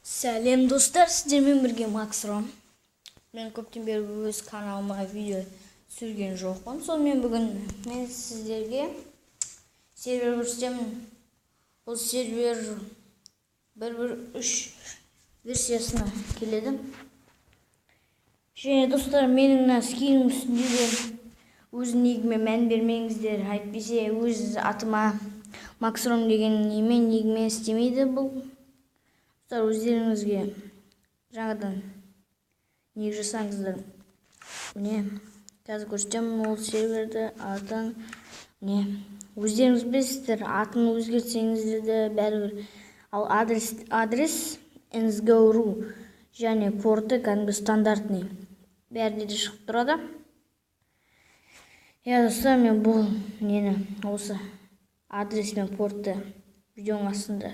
Сәлем достар, сіздермен бірге Макс Ром. Мен көптен бері өз каналыма видео түсірген жоқпын. Сонымен бүгін мен сіздерге сервер көрсетемін. Бұл сервер 1.1.3 версиясына келеді. Және достар, менің мына скинім үстінде де өз нигіме мән бермеңіздер. Әйтпесе өз атыма Макс Ром деген неме нигіме істемейді бұл. Достар, өздеріңізге жаңадан ник жасаңыздар. Міне, қазір көрсетемін ол серверді, атын. Міне, өздеріңіз білесіздер, атын өзгертсеңіздер де бәрібір. Ал адрес nsgo.ru және порты кәдімгі стандартный. Бәрінде де шығып тұрады. Иә, достар, мен бұл нені осы адрес пен портты видеоның астында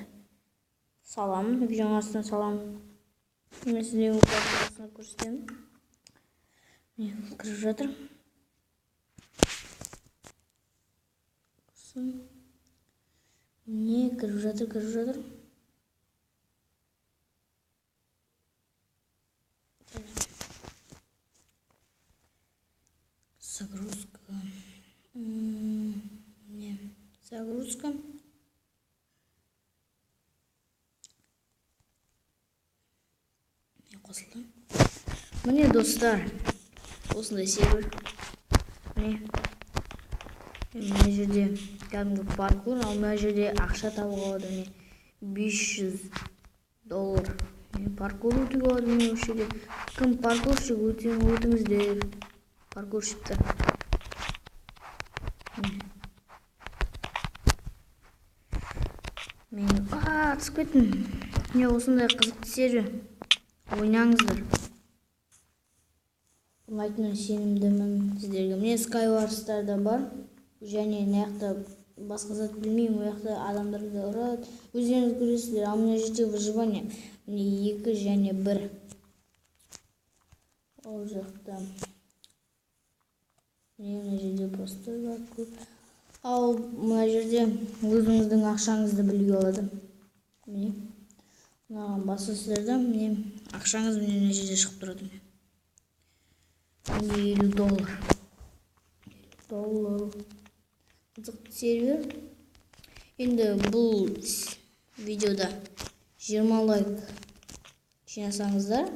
саламын, видеоның астына саламын. Мен сіздерге астына көрсетемін. Міне, кіріп жатыр. Міне, кіріп жатыр, кіріп жатыр. Загрузка. Міне, загрузка. Қосылды. Міне, достар, осындай сервер. Міне, мына жерде кәдімгі паркур, ал мына жерде ақша табуға болады. Міне, $500. Міне, паркур өтуге болады. Міне, осы жерде кім паркурщик, өтіңіздер. Паркурщиктер. Мен түсіп кеттім. Міне, осындай қызықты сервер. Ойнаңыздар. Ұнайтынына сенімдімін сіздерге. Міне, Skywars-тар да бар. Және мына жақта басқа зат білмеймін, ол жақта адамдарды ұрады. Өздеріңіз көресіздер. Ал мына жерде выживание. Міне, 2 және 1. Ол жақта міне, мына жерде простой бар көп. Ал мына жерде өзіңіздің ақшаңызды білуге болады. Міне, мынаған басасыздар да, міне, ақшаңыз міне мына жерде шығып тұрады. Міне, $50. Доллар. Қызықты сервер. Енді бұл видеода 20 лайк жинасаңыздар,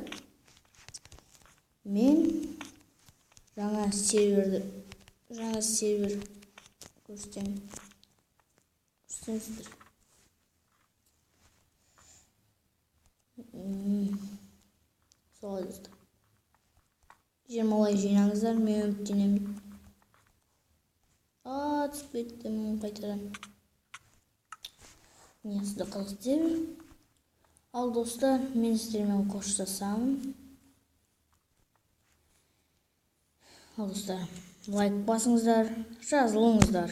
мен жаңа сервер көрсетемін. Көрсетемін. Солай достар. 20 лайк жинаңыздар, мен үміттенемін. Түсіп кеттім қайтадан. Міне, сізді қызықты сервер. Ал достар, мен сіздермен қоштасамын. Ал достар, лайк басыңыздар, жазылыңыздар.